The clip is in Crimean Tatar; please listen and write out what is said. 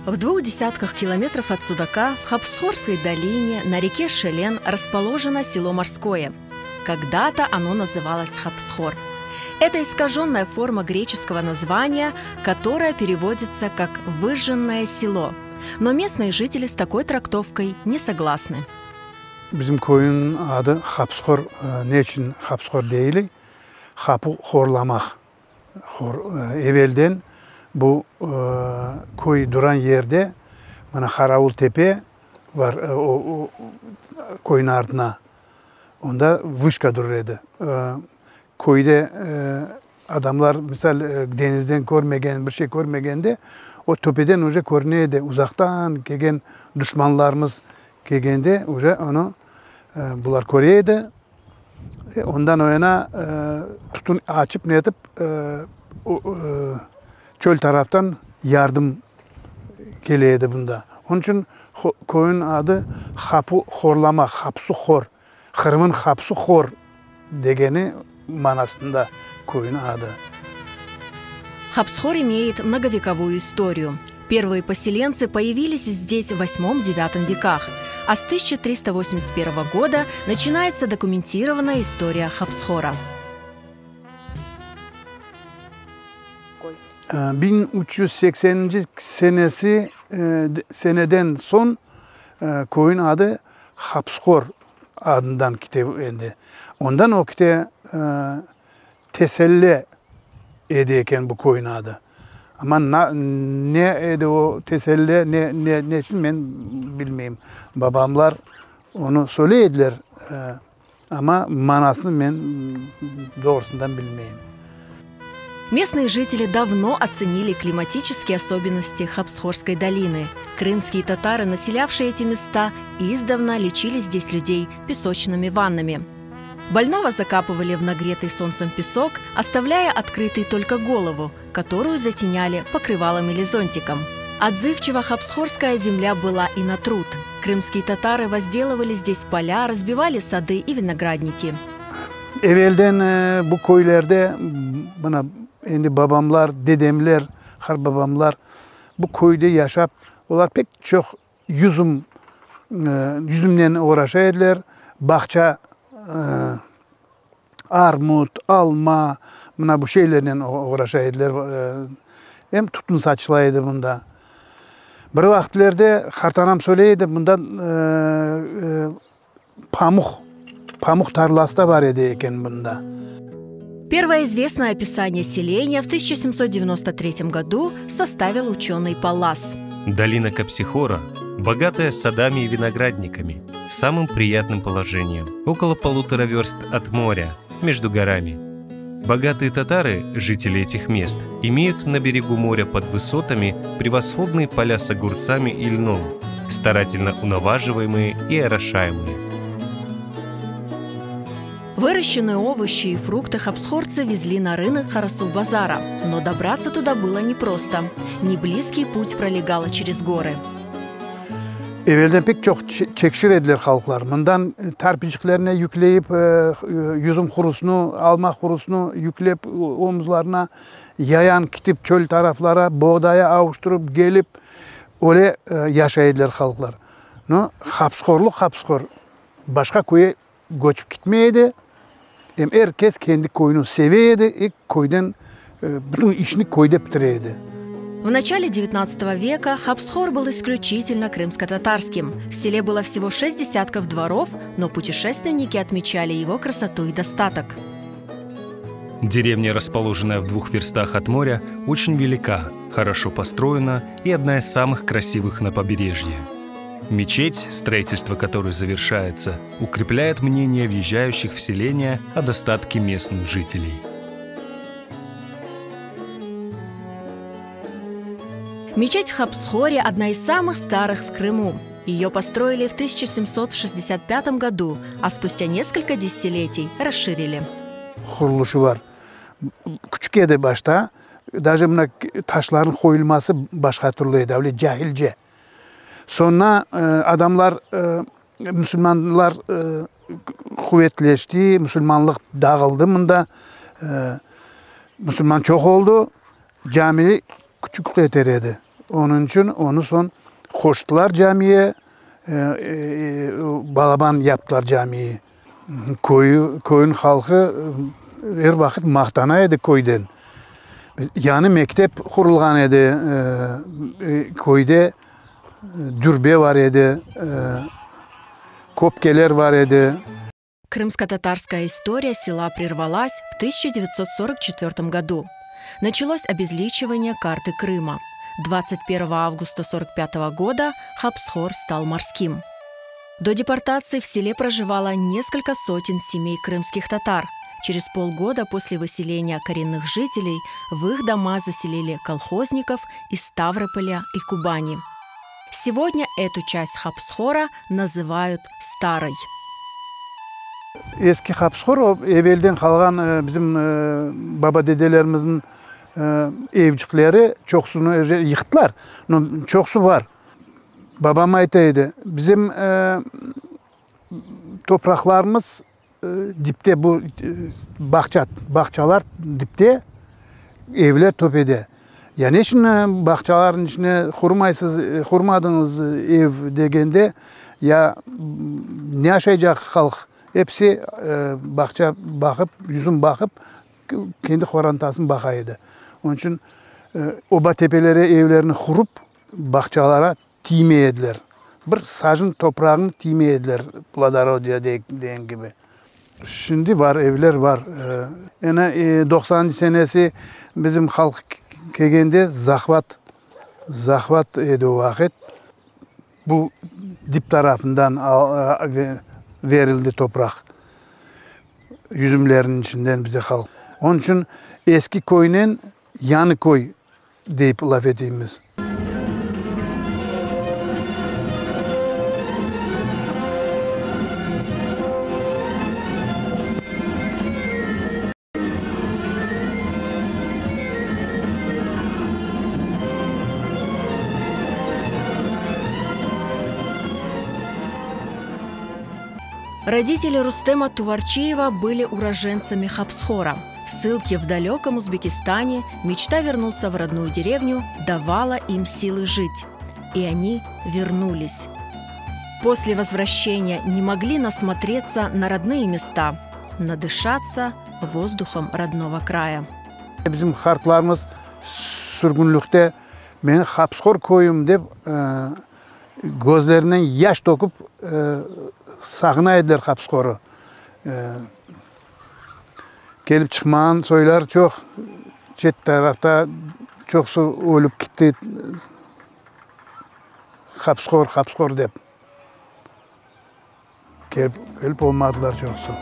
В двух десятках километров от Судака в Хапсхорской долине на реке Шелен расположено село Морское. Когда-то оно называлось Хапсхор. Это искаженная форма греческого названия, которая переводится как «выжженное село». Но местные жители с такой трактовкой не согласны. Bizim köyniñ adı Hapıshor. Ne içün Hapıshor deyile? Hapı horlamaq. Hor, evelden bu köy duran yerde, mına Qaravul tepe bar, o köyniñ artına, onda vışka durur edi. Köyde adamlar, misal, deñizden körmegen, bir şey körmegende, o töpeden uje körüne edi, uzaqtan kelgen duşmanlarımız kelgende uje onı bular köre edi. Ondan o yana tütün açıp netip, çöl taraftan yardım kele edi bunda. Onıñ içün köyniñ adı Hapı Horlama, Hapsu Hor, Qırım'ın Hapsu Hor degeni manasında köyniñ adı. Хапсхор имеет многовековую историю. Первые поселенцы появились здесь в VIII-IX веках, а с 1381 года начинается документированная история Хапсхора. 1380-nci senesi seneden soñ köyniñ adı Hapıshor adından kite endi. Ondan ögte Teselle edi eken bu köyniñ adı. Amma ne edi o Teselle, ne, ne, ne içün men bilmeyim. Babamlar onı söyley ediler, amma manasını men doğrusından bilmeyim. Местные жители давно оценили климатические особенности Хапсхорской долины. Крымские татары, населявшие эти места, издавна лечили здесь людей песочными ваннами. Больного закапывали в нагретый солнцем песок, оставляя открытой только голову, которую затеняли покрывалом или зонтиком. Отзывчива хапсхорская земля была и на труд. Крымские татары возделывали здесь поля, разбивали сады и виноградники. Evelden bu köylerde, mına, endi babamlar, dedemler, qarbabamlar bu köyde yaşap, olar pek çoq yüzüm, yüzümnen oğraşa ediler, bağça, armut, alma, mına bu şeylernen oğraşa ediler. Em tütün saçıla edi bunda. Bir vaqıtlerde qartanam söyley edi, bunda Pamuq, pamuq tarlası da bar edi eken bunda. Первое известное описание селения в 1793 году составил ученый Паллас. Долина Капсихора, богатая садами и виноградниками, самым приятным положением, около полутора верст от моря, между горами. Богатые татары, жители этих мест, имеют на берегу моря под высотами превосходные поля с огурцами и льном, старательно унаваживаемые и орошаемые. Выращенные овощи и фрукты хапсхорцы везли на рынок Харасу-базара. Но добраться туда было непросто. Неблизкий путь пролегал через горы. Evelden pek çoq çekişir ediler halqlar. Mından tarpiçiklerine yükleyip, yüzüm qurusını, alma qurusını yüklep omuzlarına yayan kitip çöl taraflara boğdaya avuştırıp kelip, öyle yaşay ediler halqlar. No, hapıshorlıq hapıshor, başqa köye köçip kitmey edi. Em er kes kendi köyüni seve edi, i köyden bütün işni köyde pitire edi. В начале XIX века Хапсхор был исключительно крымско-татарским. В селе было всего шесть десятков дворов, но путешественники отмечали его красоту и достаток. Деревня, расположенная в двух верстах от моря, очень велика, хорошо построена и одна из самых красивых на побережье. Мечеть, строительство которой завершается, укрепляет мнение въезжающих в селение о достатке местных жителей. Мечеть в Хапсхоре – одна из самых старых в Крыму. Ее построили в 1765 году, а спустя несколько десятилетий расширили. Qurulışı bar. Küçük edi başta, daje mına taşlarnıñ qoyulması başqa türlü edi, öyle cahilce. Soñra adamlar, musulmanlar quvetleşti, musulmanlıq dağıldı mında, musulman çoq oldı, cami küçük yeter edi. Onıñ içün onı soñ qoştılar camiye, balaban yaptılar camiyi. Köyü, köyün halqı er vaqıt maqtana edi köyden. Yañı mektep qurulğan edi, köyde dürbe bar edi, köpkeler bar edi. Крымско-татарская история села прервалась в 1944 году. Началось обезличивание карты Крыма. 21 августа 1945 года Хапсхор стал морским. До депортации в селе проживало несколько сотен семей крымских татар. Через полгода после выселения коренных жителей в их дома заселили колхозников из Ставрополя и Кубани. Сегодня эту часть Хапсхора называют Старой. Eski Hapıshor o evelden qalğan bizim baba-dedelerimizniñ evcikleri, çoqusını yıqtılar, no çoqusı bar. Babam ayta edi, bizim topraqlarımız dipte, bu bağça, bağçalar dipte, evler töpede. Ya ne içün bağçalarnıñ içine qurmaysız, qurmadıñız ev degende, ya ne aşaycaq halq, episi bağça baqıp, yüzüm baqıp, kendi qorantasını baqa edi. Onıñ içün oba tepelere evlerini qurıp, bağçalara tiymey ediler. Bir sajın toprağını tiymey ediler, plodorodiya degen kibi. Şimdi bar, evler bar. Ene doqsanıncı senesi bizim halq kelgende zahvat, zahvat edi o vaqıt. Bu dip tarafından verildi topraq. Yüzümlerniñ içinden bize halq. Onıñ içün eski köynen yañı köy deyip laf eteymiz. Родители Рустема Туварчиева были уроженцами Хапсхора. В ссылке в далеком Узбекистане мечта вернуться в родную деревню давала им силы жить. И они вернулись. После возвращения не могли насмотреться на родные места, надышаться воздухом родного края. Bizim qartlarımız sürgünlikte Meni Hapıshor köyüm dep közlerinden yaş töküp sağına ediler Hapıshorı. Kelip çıqmağan soylar çoq, çet tarafta çoqusı ölüp kitti Hapıshor, Hapıshor dep. Kelip olmadılar çoqusı.